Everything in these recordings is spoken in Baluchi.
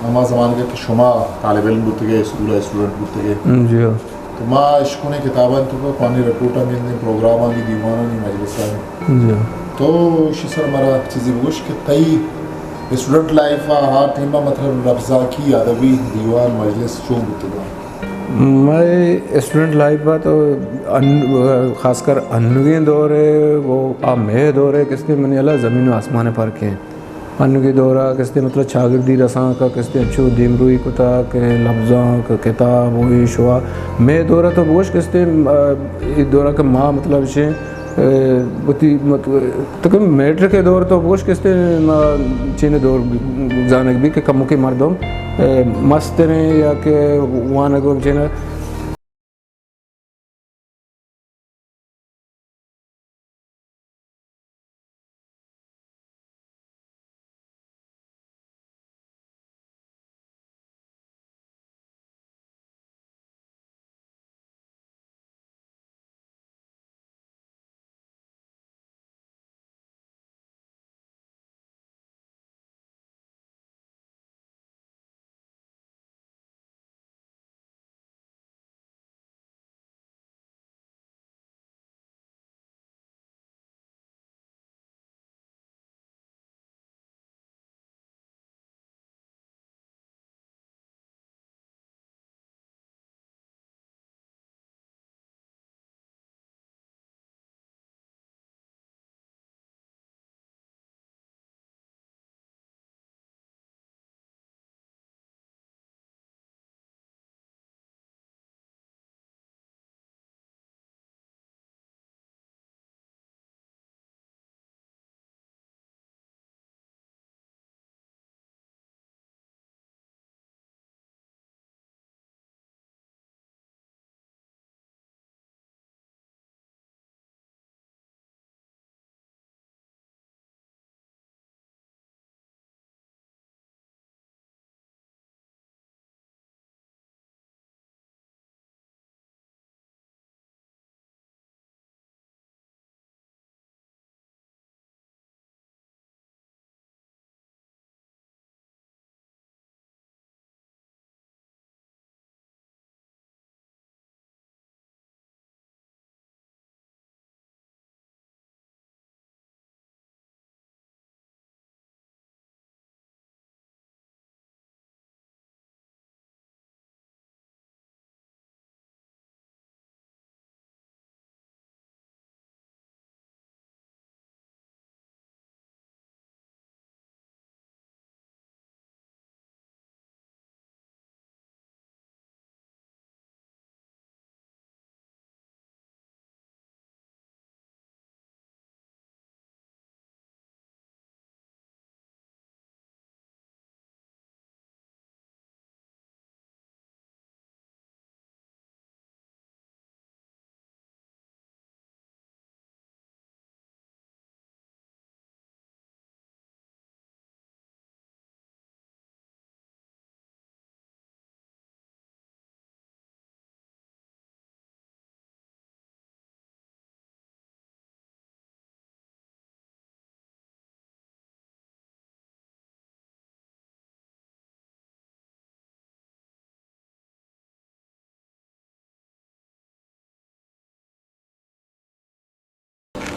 ہما زمانگ ءَ کہ شما طالب علم بوتگے، اسکول ءِ اسٹوڈنٹ بوتگے۔ جی ہاں۔ تو ما اشکنیں کتابانی توکا کوانی رپورٹاں گندیں، پروگرامانی، دیوانانی، مجلسانی۔ جی ہاں۔ تو اشی سر مارا چیزے بگوش کہ تئی اسٹوڈنٹ لائف ءَ آ ٹائم ءَ مطلب لبزانکی، ادبی دیوان، مجلس چون بوتگاں؟ مئے اسٹوڈنٹ لائف ءَ تو ان-، خاص کر انوگیں دور ءَ و آ مئے دور ءَ کستے منی ہیال ءَ زمین و آسمان ءِ فرق ایں۔ انوگیں دور ءَ کستے مطلب چاگردی رسانک ءَ کستے انچو دیمروئی کتا کہ لبزانک، کتاب و ایش و آ۔ مئے دور ءَ تو بگوش کستے، آ، اے دور ءَ کہ ما مطلب چے، آ، وتی مطلب تقریباً میٹرک ءِ دور تو بگوش کستے ما چین دور زانگ بی کہ کمکے مردم، آ، مستریں یا کہ وانگ و چین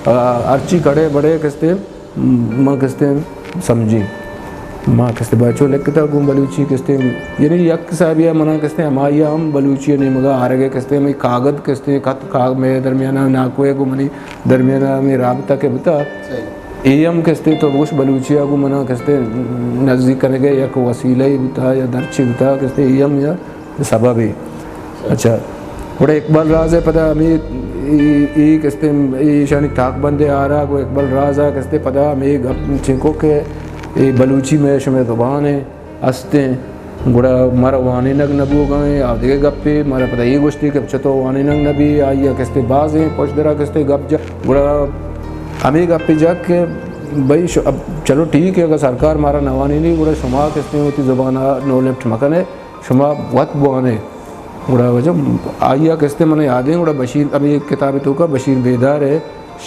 آ، ہرچی کڑے بڑے کستے، ما کستے سمجھی۔ ما کستے بچو لکھتا گوں بلوچی کستے، یعنی یک حسابی منا کستے ہمائی ہم بلوچی نیمگا آرگے کستے، ہمیں کاغذ کستے، خط کاغذ میں درمیانہ ناکوے گوں منی درمیانہ ہمیں رابطہ کے بتا۔ صحیح۔ اے ہم کستے تو بگوش بلوچی آ گوں منا کستے نزدیک کنگے یک وسیلہ ہی بتا یا درچی بتا کستے اے ہم یا سبب ہی۔ اچھا، گڑا اقبال راز ہے پدا ہمیں اے، اے کستے ایشانی تاک بندے آرا گو اقبال راز آ کستے پدا ہمیں گپ چنکو کہ اے بلوچی میں شمے زبان ہے۔ استیں، گڑا مارا وانینگ نہ بوگا ایں، آ دگہ گپے، مارا پدا اے گوشتی کہ چتو وانینگ نہ بی، آئی ء کستے بازیں پشدرا کستے گپ جا، گڑا ہمے گپے جا کہ بھئی ش-، اب چلو ٹھیک ہے، اگر سرکار مارا نہ وانینی، گڑا شما کستے وتی زبان ء نو لفٹ مکنے، شما وت بوانے۔ گڑا وجہ آئی ء کستے من یادیں، گڑا بشیر، ہمے کتاب توکا بشیر بیدار ہے،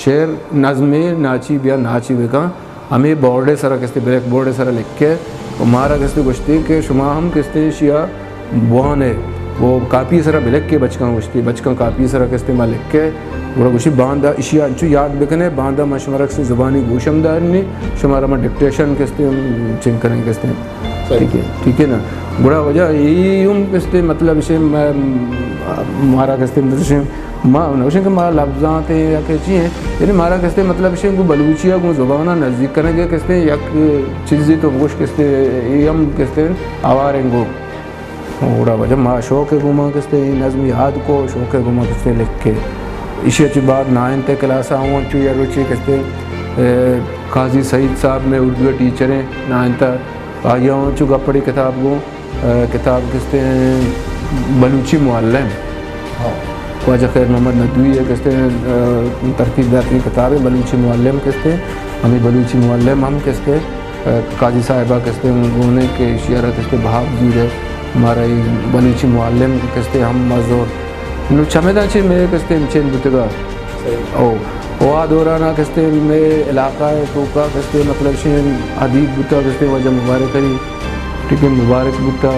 شعر نظمے ناچی بیا ناچی بکن، ہمے بورڈ ء سرا کستے بلیک بورڈ ء سرا لکھے، و مارا کستے گوشتے کہ شما ہم کستے اشیا بوانے و کاپی سرا بلکے بچکاں، گوشتے بچکاں کاپی سرا کستے ما لکھے، گڑا گوشی باندا اشیا انچو یاد بکنے، باندا ما شمارا کستے زبانی گوش ہم دارنی، شمارا ما ڈکٹیشن کستے ہم چنگ کنیں کستے۔ صحیح۔ ٹھیک ہے، ٹھیک ہے نا۔ گڑا وجہ یہی ہم کستے مطلب شے ما، مارا کستے مطلب شے ما نوشن کہ مارا لبزانت یا کہ چی ہیں، یعنی مارا کستے مطلب شے گوں بلوچی گوں زبان نزدیک کنگے کستے یک چیزی تو بگوش کستے، یہ ہم کستے آواریں گو۔ اوڑا وجہ ما شوق گوما کستے نظم یاد کو، شوق گوما کستے لکھ کے۔ ایشی چی بعد نائنتھ کلاس آؤں چو یا روچی کستے، اے، قاضی سعید صاحب میں اردو ٹیچر ہیں نائنتھ، آیا چو گپڑی کتاب گو، اے، کتاب کستے بلوچی معلم۔ ہاں۔ خواجہ خیر محمد ندوی ہے کستے، اے، ترتیب داتی کتاب ہے بلوچی معلم کستے، ہمیں بلوچی معلم ہم کستے۔ قاضی صاحبہ کستے گونے کہ ایشی را کستے بہا بزیر ہے، مارا ای بلوچی معلم کستے ہم مزور۔ نو چمیدا چے میں کستے چین بوتگا۔ صحیح۔ او، او آ دورانا کستے میں علاقہ ہے توکا کستے مطلب شے ادیب بوتا کستے واجہ مبارک علی، ٹھیک ہے، مبارک بوتا،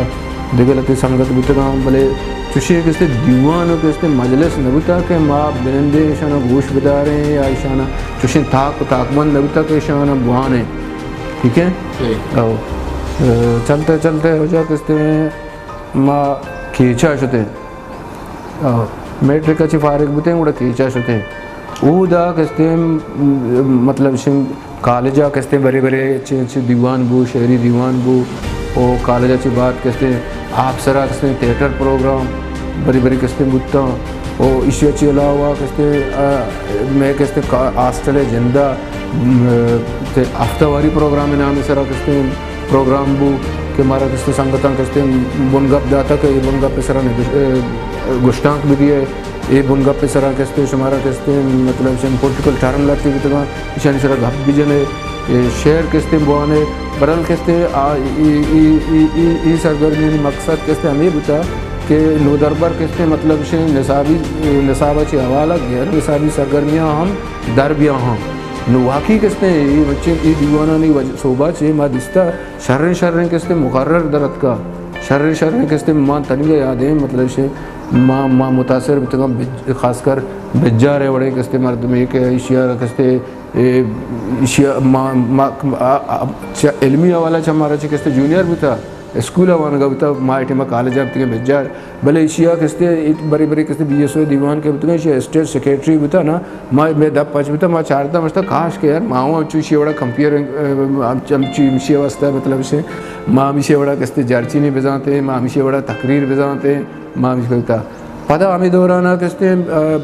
دگہ لتے سنگت بوتگا، بلے چوشے کستے دیوان و کستے مجلس نہ بوتا کہ ما بنندے ایشانا گوش بداریں یا ایشانا چوشیں تاک و تاکبند نہ بوتا کہ ایشانا بوانیں۔ ٹھیک ہے؟ صحیح۔ او، اے، چلتے چلتے ہو جا کستے ما کیچا شتے۔ او، میٹرک چی فارغ بوتے گڑا کیچا شتے۔ او دا کستے م-، مطلب شن کالجا کستے برے برے چے، چے دیوان بو، شعری دیوان بو۔ او کالجا چی بات کستے آپسرا کستے تھیٹر پروگرام برے برے کستے بوتا۔ او ایشی چی علاوہ کستے، آ، میں کستے کا-، ہاسٹل جندہ م، تے ہفتہ واری پروگرام نام سرا کستے پروگرام بو کہ مارا کستے سنگتاں کستے بنگپ داتا کہ اے بنگپ سرا نبش-، اے، گشتانک بدی ہے، اے بنگپ سرا کستے شمارا کستے مطلب شن پولیٹیکل ٹرم لٹی بتگاں، ایشانی سرا گپ بجنے، اے شعر کستے بوانے، برل کستے آ، ای، ای، ای، ای، ای سرگرمیانی مقصد کستے ہمیں بتا کہ نودربر کستے مطلب شن نصابی، نصابہ چی حوالہ غیر نصابی سرگرمیاں ہم در بیا ہاں۔ نو واقعی کستے اے بچے اے دیوانانی وجہ صوبہ چے ما دیستا شریں شریں کستے مقرر درتکا، شریں شریں کستے ما تنگا یاد ہیں، مطلب شے ما، ما متاثر بتگاں بج-، خاص کر بجار وڑے کستے مردمے کہ ایشیا کستے اے، ایشیا ما، ما، آ، آ، چہ علمی حوالہ چہ مارا چہ کستے جونیئر بوتا، اسکول ء وانگا بوتا، ما اے ٹائم ء کالج ء بوتگیں بجار، بلے ایشی ء کستے برے برے کستے بی ایس او دیوان کہ بوتگیں، ایشی ء اسٹیٹ سیکرٹری بوتا نا، ما، مئے دپ پچ بوتا، ما چارتا مشتا کاش کہ یار ما ہوں انچو ایشی وڑا کمپیئر، ام، چم-، چی ایشی واسطہ مطلب شے، ما ہمیشی وڑا کستے جرچینی بزانتے، ما ہمیشی وڑا تقریر بزانتے، ما ہمیش بوتا۔ پدا ہمے دورانا کستے، ا،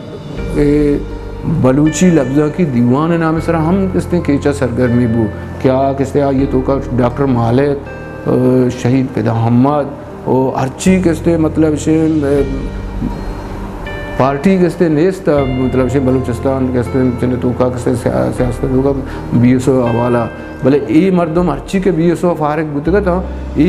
اے بلوچی لبزانکی دیوان نام سرا ہم کستے کیچا سرگرمی بو کہ آ کستے آئی توکا ڈاکٹر مالک، ا، شہید فدا محمد، او ہرچی کستے مطلب شے، ا، پارٹی کستے نیست، مطلب شے بلوچستان کستے چنے توکا کستے سیا-، سیاست توکا بی ایس او حوالہ۔ بلے اے مردم ہرچی کہ بی ایس او فارغ بوتگ اتاں، اے،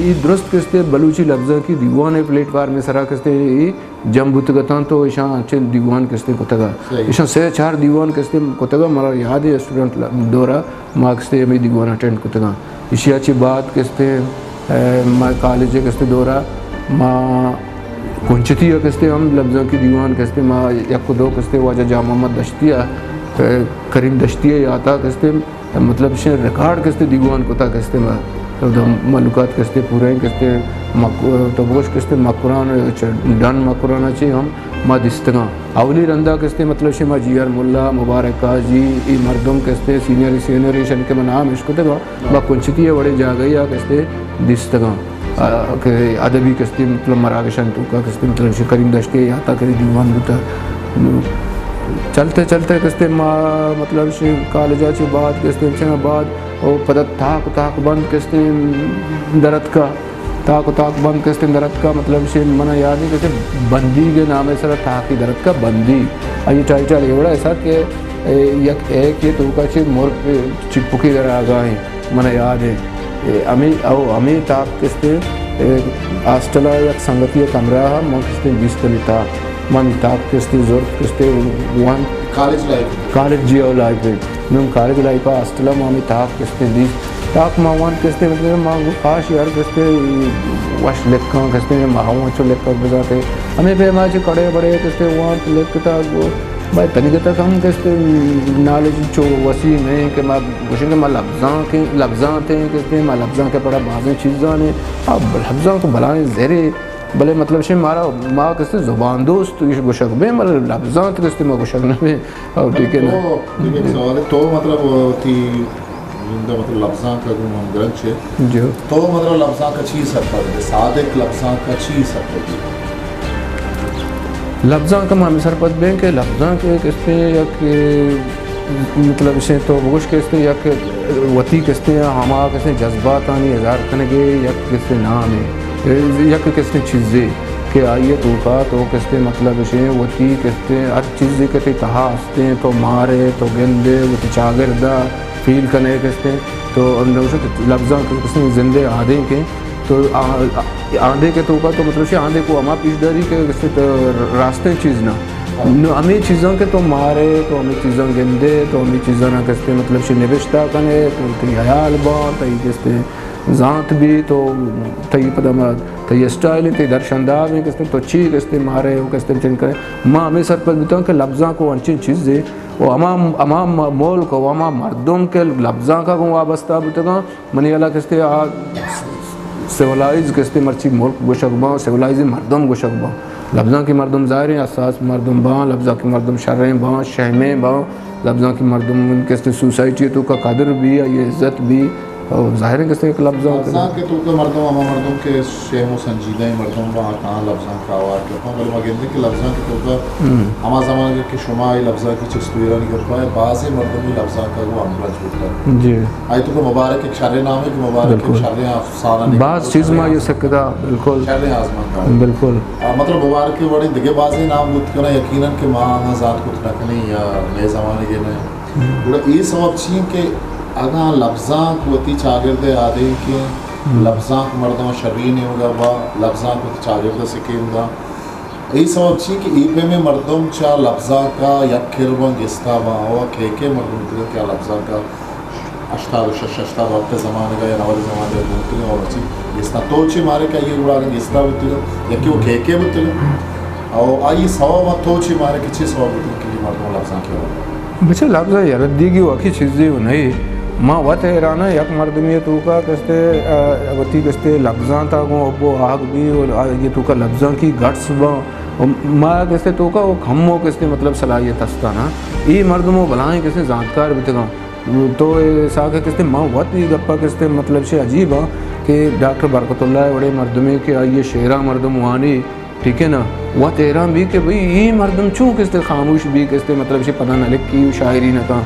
اے درست کستے بلوچی لبزانکی دیوان ء پلیٹ فارم ء سرا کستے اے جم بوتگ اتاں تو ایشاں انچیں دیوان کستے کتگ ء۔ صحیح۔ ایشاں سے چار دیوان کستے کتگ ء، مارا یاد ہے اسٹوڈنٹ ل-، دورا ما کستے ہمے دیوان اٹینڈ کتگاں۔ ایشی ء چہ بعد کستے، اے، ما کالج ء کستے دورا ما کنچتی ء کستے ہم لبزانکی دیوان کستے ما یک و دو کستے واجہ جان محمد دشتی ء، اے، کریم دشتی ء یاتا کستے مطلب شے ریکارڈ کستے دیوان کتا کستے ما ملوکات کستے پوریں کستے مک-، تو بگوش کستے مکران چ-، ڈن مکران چے ہم ما دیستگاں۔ اولی رندا کستے مطلب شے ما جی آر ملا، مبارک قاضی، ای مردم کستے سینئر، سینئر ایشن کہ من نام اشکتگاں، ما کنچتی وڑے جاگہی آ کستے دیستگاں۔ آ، کہ ادبی کستے مطلب مراگشانی توکا کستے مطلب شے کریم دشتی یاتا کری دیوان بوتا۔ نو چلتے چلتے کستے ما مطلب شے کالجا چے بعد کستے چنا بعد او پدا تاک تاک بند کستے درتکا، تاک تاک بند کستے درتکا مطلب شے منا یاد ہے کستے بندی کے نام سرا تاکی درتکا بندی۔ اے ٹائٹل ایوڑا ایسا کہ اے یک ایک یہ توکا چے مرگ چپکی در آگاہیں۔ من یاد ہے، اے، ہمے، او، ہمے تاک کستے، اے، ہاسٹل ء یک سنگتی ء کمرہ ء من کستے بیست کلی تاک، من تاک کستے زرت کستے وان۔ College life? کالج جی او لائف ہے۔ من کالج لائف ء ہاسٹل ء من ہمے تاک کستے بیست، تاک ما وانت کستے، مطلب، ما گوں کاش یار کستے وش لکھاں کستے، ما ہوں انچو لکھگ بزانتے۔ ہمیں پیما چہ کڑے بڑے کستے وانت لکھتا گو، بھائی تنیگتا ہم کستے نالج چو وسیع نہیں کہ ما گوشیں کہ ما لبزاں کے، لبزاں تے کستے، ما لبزاں کے پڑا بازیں چیزاں نے، اب لبزاں کو بلائیں زرے، بلے مطلب شے مارا، ما کستے زبان دوست گوشگ بے، مطلب لبزاں تے کستے ما گوشگ نہ بے۔ او ٹھیک ہے نا؟ تو، دیکھ، ایک سوال ہے، تو مطلب، تی زندہ مطلب لبزاں کا گوں ہمگرنچ ہے۔ جی۔ تو مطلب لبزاں کا چی سرپد ہے؟ صادق لبزاں کا چی سرپد ہے؟ لبزاں کا ما ہمیں سرپد بیں کہ لبزاں کے کستے یک، مطلب اسے تو بگوش کستے یک وتی کستے ہما کستے جذباتانی اظہار کنگے یک کستے نام ہے، یک کستے چیزے کہ آئیے توکا تو کستے مطلب اسے وتی کستے ہر چیزے کہ تئی تہا استیں، تو مارے، تو گندے، وتی چاگردا فیل کنے کستیں، تو ہم گوشاں کہ لبزاں کہ کستیں زندے آدینکیں، تو آ-، آ-، آدینک ءِ توکا تو مطلب شے آدینک ءَ ہما پیشداری کہ کستیں تو راستیں چیز نہ۔ نو ہمے چیزاں کہ تو مارے، تو ہمے چیزاں گندے، تو ہمے چیزاں نہ کستیں مطلب شے نبشتہ کنے، تو تئی ہیال باں، تئی کستیں زانت بی، تو تئی پدا ما-، تئی اسٹائل، تئی درشانداز کستیں، تو چی کستیں مارے، او کستیں چن کنے۔ ما ہمے سرپد بوتاں کہ لبزاں کو انچیں چیزے، و ہما، ہما م-، ملک و ہما مردم کہ لبزانک ءَ گوں وابستہ بوتگاں، منی ہیال ءَ کستے آ سیولائز کستے مرچی ملک گوشگ باں، سیولائز مردم گوشگ باں۔ لبزانکی مردم ظاہریں حساس مردم باں، لبزانکی مردم شریں باں، شہمیں باں، لبزانکی مردم کستے سوسائٹی ءِ توکا قدر بی، آئی عزت بی، او ظاہریں کستے یک لبزانک لبزانک ءِ توکا مردم ہما مردم کہ شہم و سنجیدہ مردم باں، آ لبزانک ءَ آوار کپاں، بلے ما گندیں کہ لبزانک ءِ توکا ہم۔ ہما زمانگ ءَ کہ شما اے لبزانکی چست و ایرانی گپ ءَ، بازیں مردم اے لبزانک ءَ گوں ہمگرنچ بوتگ۔ جی۔ آئی توکا مبارک یک شریں نامے کہ مبارک یک بالکل۔ شریں افسانہ نگار باز چیز ما شریں یہ آزمانک سکتا، بالکل۔ شریں آزمانک ءَ۔ بالکل۔ آ، مطلب مبارک ءِ وڑیں دگہ بازیں نام بوت کناں، یقیناً کہ ما آہاں زانت کت نہ کنیں یا مئے زمانگ ءِ نہ۔ ہم۔ گڑا اے سوب چی انت کہ اگاں لبزانک وتی چاگرد ءِ آدینکیں ہم۔ لبزانک مردم ءَ شری نیمگ ءَ با، لبزانک وتی چاگرد ءَ سکین داں، اے سوب چی کہ اے پیمیں مردم چہ لبزانک ءَ یک کر باں، گستا باں، او کئے کئے مردم بوتگ کہ آ لبزانک ءَ ہشتاد و شش، ہشتاد و ہپت ءِ زمانگ ءَ یا نود ءِ زمانگ ءَ بوتگ، او مرچی گستا تو چے مارے کہ آئی گڑا اگاں گستا بوتگ، یکے او کئے کئے بوتگ، او آئی سوب تو چے مارے کہ چے سوب بوتگ کہ اے مردم لبزانک ءَ بچہ لبز ءَ یلہ دیگی و اکی چیزے و نئی۔ ما وت حیران آں، یک مردمے ءِ توکا کستے، آ، وتی کستے لبزانت ءَ گوں حب و آہگ بی و آ، یہ توکا لبزانکی گٹس باں۔ و ما کستے توکا و کمو کستے مطلب صلاحیت ہستا نا۔ اے مردم و بلائیں کستے زانتکار بیتگاں۔ تو اے ساکہ کستے ما وت اے گپا کستے مطلب شے عجیب آں کہ ڈاکٹر برکت اللہ وڑے مردمے کہ آئی شعراں مردم وانی، ٹھیک ہے نا؟ وت حیران بی کہ بھئی، اے مردم چون کستے خاموش بی، کستے مطلب شے پدا نہ لکھی و شاعری نہ کن۔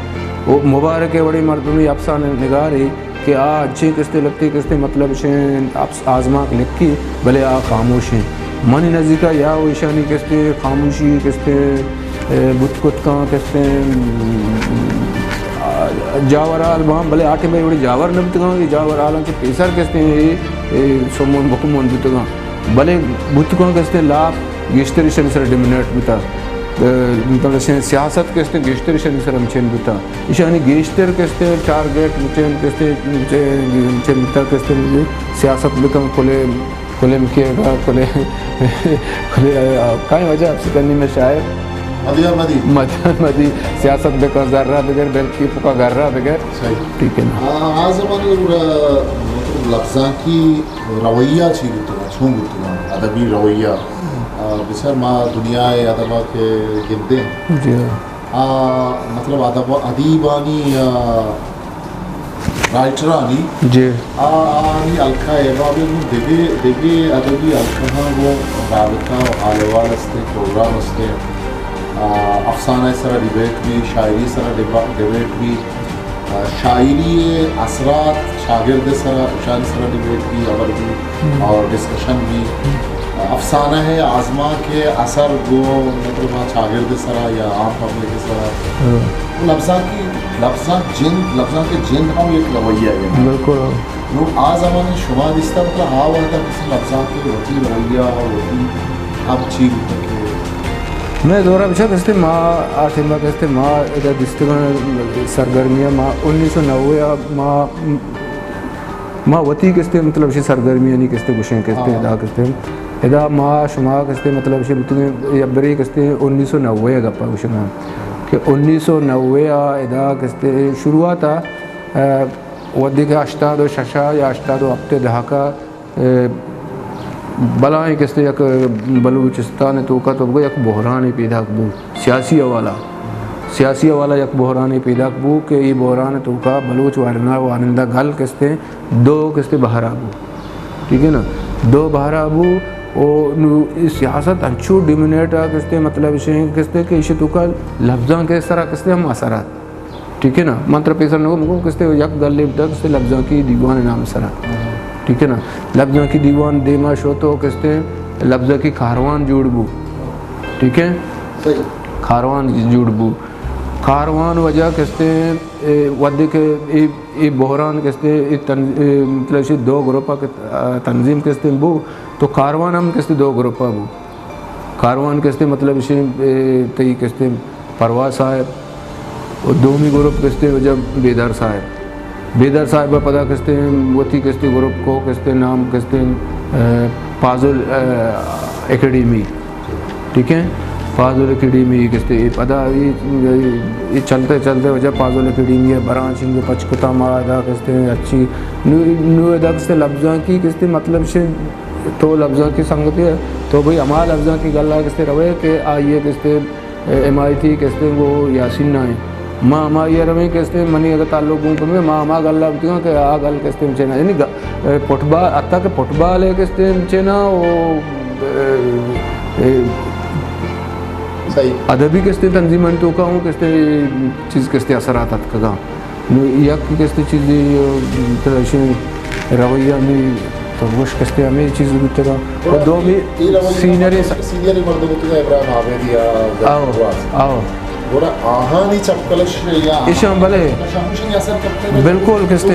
او مبارک ءِ وڑیں مردمے افسانہ نگارے کہ آ انچیں کستے لکتے کستے مطلب شے اپس-، آزمانک لکھی، بلے آ خاموش ہیں۔ منی نزیکا یا و ایشانی کستے خاموشی کستے، اے، بوت کت کن کستے، آ، جاور حال باں، بلے آ ٹائم ءَ وڑے جاور نہ بوتگاں، اے جاور حالاں کہ پیسر کستے اے، اے سمون بکمون بوتگاں۔ بلے بوت کن کستیں لاپ گیشتر ایشانی سرا ڈومینیٹ بوتا۔ اه، مطلب، ایشانی سیاست کستیں گیشتر ایشانی سرا مچین بوتا۔ ایشانی گیشتر کستیں ٹارگٹ مچین کستیں، مچین، مچین بوتا کستیں سیاست بکن کلے، کلے مکیگا، کلے، کلے، اه، کائیں وجہ اپس کنی میں شاعر۔ مدیار مدی۔ مدیار مدی، سیاست بکن زرہ بگر، بلکی پکا گرہ بگر۔ صحیح۔ ٹھیک ہے نا؟ آ، آ زمانگ ءَ گڑا مطلب لبزانکی رویہ چی بوتگ، چون بوتگ، ادبی رویہ؟ آ، بچار ما دنیا ءِ ادب ءَ کہ گندیں، جی۔ آ، مطلب ادب، ادیبانی یا رائٹرانی، جی۔ آ، آنی حلقہ ءِ بابت گوں دگہ، دگہ ادبی حلقہاں گوں رابطہ و حال احوال است، پروگرام است۔ آ، افسانہ ءِ سرا ڈیبیٹ بی، شاعری ءِ سرا ڈیبا-، ڈیبیٹ بی۔ شاعری ءِ اثرات چاگرد ءِ سرا، اشانی سرا ڈیبیٹ بی، ہبر بی ہم۔ اور ڈسکشن بی۔ ہم۔ افسانہ ءِ آزمانک ءِ اثر گوں مطلب آ چاگرد ءِ سرا یا عام پبلک ءِ سرا۔ ہاں۔ لبزانکی، لبزانک جند، لبزانک جند ہم یک رویہ ہے۔ بالکل۔ نو آ زمانہ شما دیستا مطلب آ وہدا کسی لبزانک ءِ وتی رویہ، وتی ہب چی بوتگ کہ؟ میں دورہ بچار کستے ما آ ٹائم ءَ کستے ما ادا دیستگاں سرگرمی ءَ ما انیس سو نوے ءَ ما ما وتی کستے مطلب شی سرگرمیانی کستے گوشیں کستے ہاں۔ ادا کستے، ادا ما شما کستے مطلب شی بوتگیں یا برے کستے انیس سو نوے ء گپا گوشگاں کہ انیس سو نوے ء ادا کستے شروعات ء، ودی کہ ہشتاد و شش ء یا ہشتاد و ہپت ء دہک ء، بلائیں کستے یک بلوچستان توکا تو بگو یک بحرانے پیداک بو، سیاسی حوالہ، سیاسی حوالہ یک بحرانے پیداک بو کہ ای بحران توکا بلوچ وارنا وانندہ گل کستے دو کستے بہرا بو، ٹھیک ہے نا، دو بہرا بو۔ او نو ای سیاست انچو ڈیمینیٹ آ کستے مطلب شیں کستے کہ ایشی توکا لفظاں کے سرا کستے ہم اثرات، ٹھیک ہے نا۔ من ترا پیسر نگو مگو کستے یک گلے بوتا کستے لبزانکی دیوان نام سرا، ٹھیک ہے نا۔ لبزانکی دیوان دیما شو تو کستے لبزانکی کاروان جوڑ بو، ٹھیک ہے، صحیح۔ کاروان جوڑ بو۔ کاروان وجہ کستے، اے، ودے کہ اے، اے بحران کستے، اے تن-، اے مطلب شی دو گروپا کہ، آ، تنظیم کستے بو، تو کاروان ہم کستے دو گروپا بو۔ کاروان کستے مطلب شی، اے، تئی کستے پرواز صاحب، و دومی گروپ کستے وجہ بیدار صاحب۔ بیدار صاحب پدا کستے وتی کستے گروپ کو کستے نام کستے، اے، پازل، اے، اکیڈیمی۔ ٹھیک ہے؟ پازل اکیڈیمی کستے، اے پدا اے، اے چلتے چلتے وجہ پازل اکیڈیمی ہے، برانچ انگو پچ کتا ما ادا کستے اچھی۔ نو، نو ادا کستے لبزانکی کستے مطلب شے تو لبزانکی سنگتی ہے، تو بھئی ہما لبزانکی گلا کستے روے کہ آئیے کستے حمایتی کستے گو یاسین نہ ہیں۔ ما ہما یہ رویں کستے منی اگر تعلق گون کنوے، ما ہما گلا بتگاں کہ آ گل کستے چینا۔ یعنی گ-، فٹبال، حتی کہ فٹبال ہے کستے چینا، او، اے، صحیح۔ ادبی کستے تنظیمانی توکا ہوں کستے چیز کستے اثرات اتکگا۔ نو یک کستے چیزی، مطلب، اشیں رویہ ہمیں تو گوش کستے ہمیں چیز بوتگا۔ و دومی اے رویہ سینئر مطلب س-، سینئر مردم بوتگا ابراہیم عابد یا آؤ، آؤ۔ گڑا آہانی چپکلش یا ایشان بلے۔ چپکلش ہمشن اثر کپتگ۔ بالکل کستے۔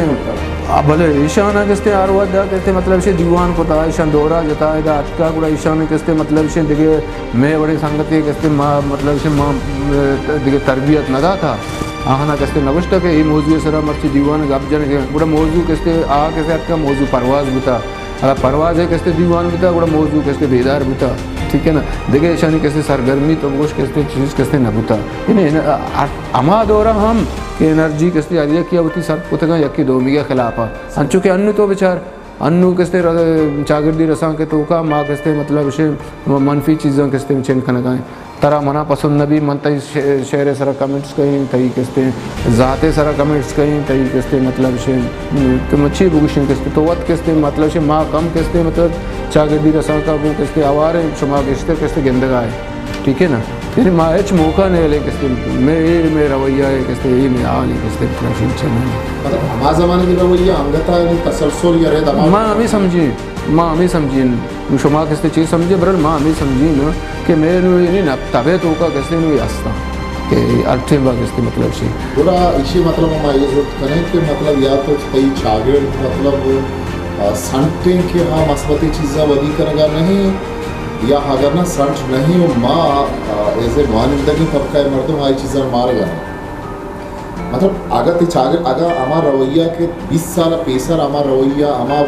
آ، بلے ایشان کستے ہر وقت دا کستے مطلب شے دیوان کتا، ایشان دورہ جتا، ادا اتکا گڑا ایشان کستے مطلب شے دگہ مئے وڑیں سنگتے کستے ما مطلب شے ما، م، دگہ تربیت نہ داتا۔ آہانا کستے نوشتہ کہ اے موضوع سرا مرچی دیوان گپ جنگ ہے۔ گڑا موضوع کستے آ کستے اتکا موضوع پرواز بوتا۔ اگر پرواز ہے کستے دیوان بوتا، گڑا موضوع کستے بیدار بوتا۔ ٹھیک ہے نا؟ دگہ ایشانی کستے سرگرمی تو گوش کستے چیز کستے نہ بوتا۔ یعنی ان-، ا-، ہما دورا ہم کہ انرجی کستے ہر یکی وتی سر کتگاں یکی دومی کے خلاف۔ انچو کہ انو تو بچار، انو کستے ر-، چاگردی رسانک توکا ما کستے مطلب شے منفی چیزاں کستے چن کنگا ہیں۔ ترا منا پسند نہ بی، من تئی ش-، شعر سرا کمنٹس کئیں، تئی کستے ذات سرا کمنٹس کئیں، تئی کستے مطلب شے، تو من چی بگوشیں کستے، تو وت کستے مطلب شے، ما کم کستے مطلب چاگردی رسانکا گوں کستے آواریں، شما گشتر کستے گندگا ہے۔ ٹھیک ہے نا؟ یعنی ما ہچ موقع نہ لیں کستے، میں اے، میں رویہ ہے کستے، اے میں آ نہیں کستے، مطلب شے چے نہیں۔ مطلب ہما زمانے کی رویہ انگتا ہے تسلسل یا رد ہما ما ہمیں سمجھیں۔ ما ہمے سمجھین، نوں شما کستے چے سمجھے، برل ما ہمے سمجھین کہ مئے نوں یعنی نہ تبے توکا کستے نوں ہستاں کہ ہر ٹیم با کستے مطلب شے۔ گڑا ایشی مطلب ما اے زرت کنیں کہ مطلب یا تو تئی چاگرد مطلب، آ، سنٹیں کہ ہاں مثبتی چیزاں ودی کنگا نہیں، یا اگر نہ سنٹ نہیں و ما، آ، ایز اے نوانندگیں طبقہ مردم آئی چیزاں مارگا نہیں۔ مطلب، اگاں تئی چاگرد، اگاں ہما رویہ کہ بیست سال پیسر ہما رویہ ہما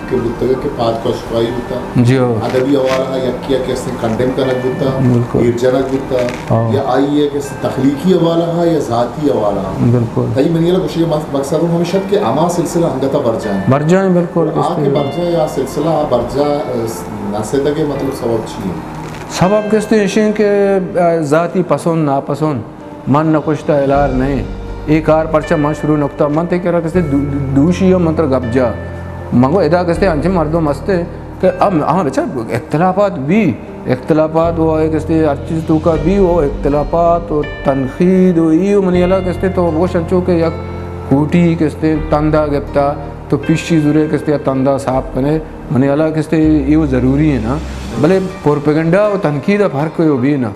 کہ بوتگ کہ پادکش خواہی بوتا، جی ہو۔ ادبی حوالہ ہا یکی یکی استیں کنڈیم کنگ بوتا، بالکل۔ ایر جنگ بوتا، ہاں۔ یا آئی ہے کہ تخلیقی حوالہ ہا یا ذاتی حوالہ ہا۔ بالکل۔ تئی منی گوشگ مقصد ہمیش ات کہ ہما سلسلہ انگتا برجائیں۔ برجائیں، بالکل۔ آ کہ برجائیں یا سلسلہ برجا نہ سیدگے مطلب سبب چی ہے؟ سبب کستے اشیں کہ، آ، ذاتی پسند ناپسند۔ من نہ کشتہ ہلار نہ ایں۔ اے کار پرچا من شروع نہ کتہ۔ من تئی کرا کستے دو-، دو-، دوشی ہم من ترا گپ جا۔ من گو ادا کستے انچیں مردم ہستے کہ ام-، ہاں بچار اختلافات بی، اختلافات و اے کستے ہر چیز توکا بی و اختلافات و تنقید و ای و منی ہلا کستے تو بگوش انچو کہ یک کوٹی کستے تندا گپتا تو پیشی زورے کستے تندا صاف کنے۔ منی ہلا کستے ای و ضروری ہے نا۔ بلے پروپیگنڈا و تنقید فرق و بی نا۔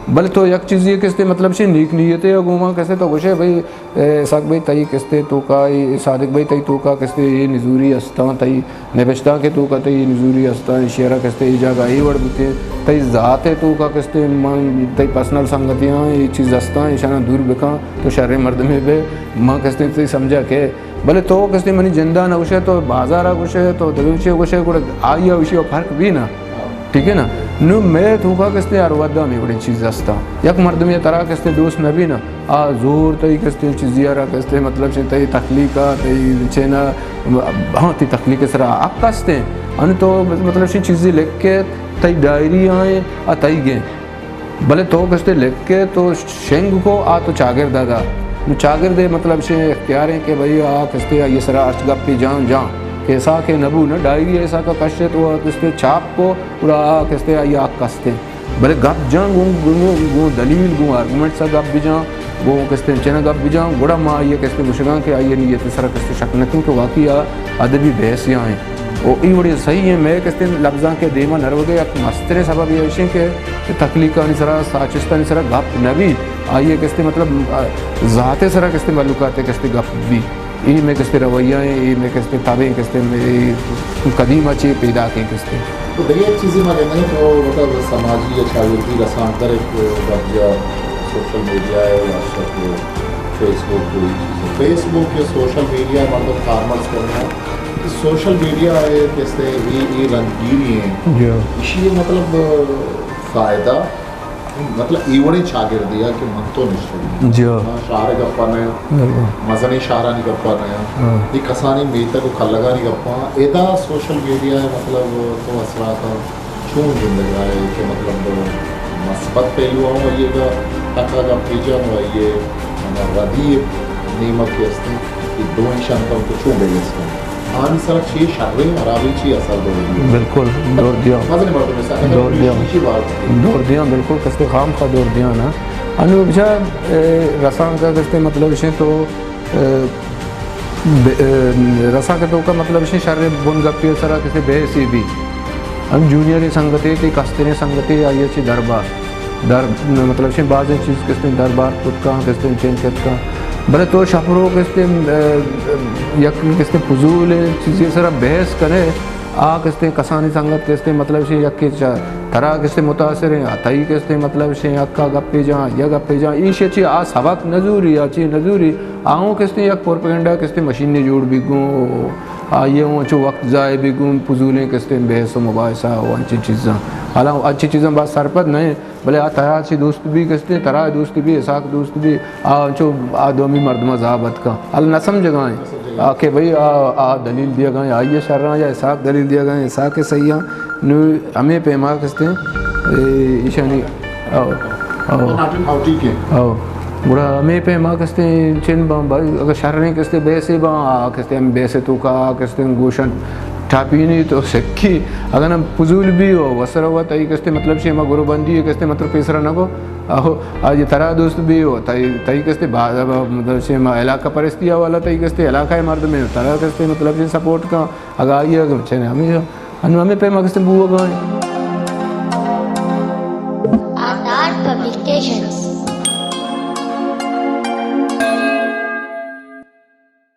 بلے تو یک چیزے کستے مطلب شے نیک نیتے یا گوما کستے تو گوشے بھئی، اے، اسحاق بھئی تئی کستے توکا، اے، صادق بھئی تئی توکا کستے اے نزوری استاں، تئی نبشتانک توکا تئی اے نزوری استاں، اے شعرا کستے اے جاگہ اے وڑ بوتے، تئی ذات توکا کستے من تئی پرسنل سنگتیاں اے چیز استاں، ایشانا دور بکاں، تو شریں مردمے بے، من کستے تئی سمجھا کہ بلے تو کستے منی جندا نہ گوشے، تو بازارا گوشے، تو دگہ چی گوشے، گڑا آئی ء ایشی ء فرق بی نا۔ ٹھیک ہے نا؟ نو مئے توکا کستے ہر وھدا ہمے وڑیں چیز ہستا۔ یک مردمے ترا کستے دوست نہ بی نا، آ زور تئی کستے چیزی ء را کستے مطلب چہ تئی تخلیق ء، تئی چینا، ہاں، تئی تخلیق ء سرا حق ہستے۔ ان تو مطلب چہ چیزی لکھ کے تئی ڈائری آئیں ء تئی گیں۔ بلے تو کستے لکھ کے تو شنگ کو آ تو چاگرد ء دا۔ نو چاگرد ء مطلب چہ اختیار ہیں کہ بھئی آ کستے آئی سرا ہرچ گپے جان جان۔ کہ اسحاق ء نبو نہ ڈائری اسحاق ء کشت و کستے چاپ کو گڑا آ کستے آئی حق ہستے۔ بلے گپ جان گوں، گوں، گوں دلیل، گوں آرگومنٹس ء گپ بجان، گوں کستے چنا گپ بجان، گڑا ما آئی ء کستے گوشگاں کہ آئی ء نیت ء سرا کستے شک نہ کن کہ واقعی آ ادبی بحث یا ہیں۔ او ای وڑی صحیح ہیں، مئے کستے لبزاں کے دیما نروگے یک مستریں سبب یہ ہیں کہ تخلیقانی سرا، ساچستانی سرا گپ نہ بی، آئی ء کستے مطلب، آ، ذات سرا کستے ملوکات کستے گپ بی۔ اے مئے کستے رویہ ہیں، اے مئے کستے تب ہیں، کستے مئے قدیم ء چے پیداک ہیں کستے۔ تو دگہ یک چیزے ما گندیں تو مطلب سماجی یا چاگردی رسانکدر ایک گپ جا سوشل میڈیا ہے، واٹس ایپ ہے، فیس بک ہے، یہ چیزیں۔ فیس بک یا سوشل میڈیا ہے، مردم کارمرز کرنا ہے۔ تو سوشل میڈیا ہے کستے اے، اے رنگیری ہیں۔ جی۔ اسی مطلب فائدہ مطلب اے وڑیں چاگردے ء کہ من تو نشتگیں۔ جی۔ من شہر ء گپا نہ آں، بالکل۔ مزنیں شہرانی گپا نہ آں۔ ہاں۔ اے کسانیں میتگ و کلگانی گپا آں۔ ادا سوشل میڈیا ء مطلب تو اثرات ء چون گندگ ء ئے کہ مطلب مثبت پہلو آں، آئی ء تک ء گپ بجن و آئی ء ردی نیمگ کہ استیں، اے دوئیں شان تو چون بیلنس کن؟ آنی سرا چے شریں ہرابیں چے اثر دور دیاں؟ بالکل، دور دیاں۔ مزن مردم سرا دور دیاں۔ چے بات؟ دور دیاں، بالکل کستے خام خا دور دیاں نا۔ انو بچا، اے، رسانکدر کستے مطلب شے تو، اے، ب-، اے، رسانکدر تو کا مطلب شے شر بن گپی سرا کستے بحثی بی۔ ہم جونیئر سنگتے تے کستریں سنگتے آئی چی دربار۔ در، مطلب، چہ بازیں چیز کستیں دربار کت کن، کستیں چین کت کن۔ بلے تو شپ رو کستیں، اه، یک کستیں فضول چیزے سرا بحث کنے، آ کستیں کسانی سنگت کستیں، مطلب، چہ یک چا ترا کستیں متاثر ہیں، آ تئی کستیں، مطلب، چہ یک گپے جان، یا گپے جان، ایش چی آ سبق نزوری، آ چی نزوری، آؤں کستیں یک پروپیگنڈا کستیں مشین نے جوڑ بھی گوں، آ یہ ہوں چو وقت ضائع بھی گوں، فضولیں کستیں بحث و مباحثہ و انچیں چیزاں۔ حالانکہ انچیں چیزاں باز سرپد نہیں۔ بلے آ ترا چی دوست بی کستیں، ترا دوست بی، اسحاق دوست بی، آ انچو آ دومی مردم ء زابت کن۔ ال نہ سمجھگائیں۔ آ کہ بھئی آ، آ دلیل دیگائیں، آئی ء شراں یا اسحاق دلیل دیگائیں، اسحاق ء صحیح آں۔ نو ہمے پیما کستیں، اے، ایشانی، او، او۔ او۔ گڑا ہمے پیما کستیں چن باں، بھائی، اگر شریں کستیں بیسے باں، آ کستیں ہم بیسے تو کا، آ کستیں گوشن ٹاپینی تو سکی، اگن ہم فضول بی ہو، وسر ہوا تئی کستے مطلب شے ما گروہ بندی ہے کستے مطلب پیسرا نہ کو، آہو، آج ترا دوست بی ہو، تئی، تئی کستے با-، مطلب شے ما علاقہ پرستی حوالہ تئی کستے علاقہ مردم ہے، ترا کستے مطلب شے سپورٹ کا، اگا آئی ہے، چنے ہمیں، انو ہمیں پیما کستے بو گا۔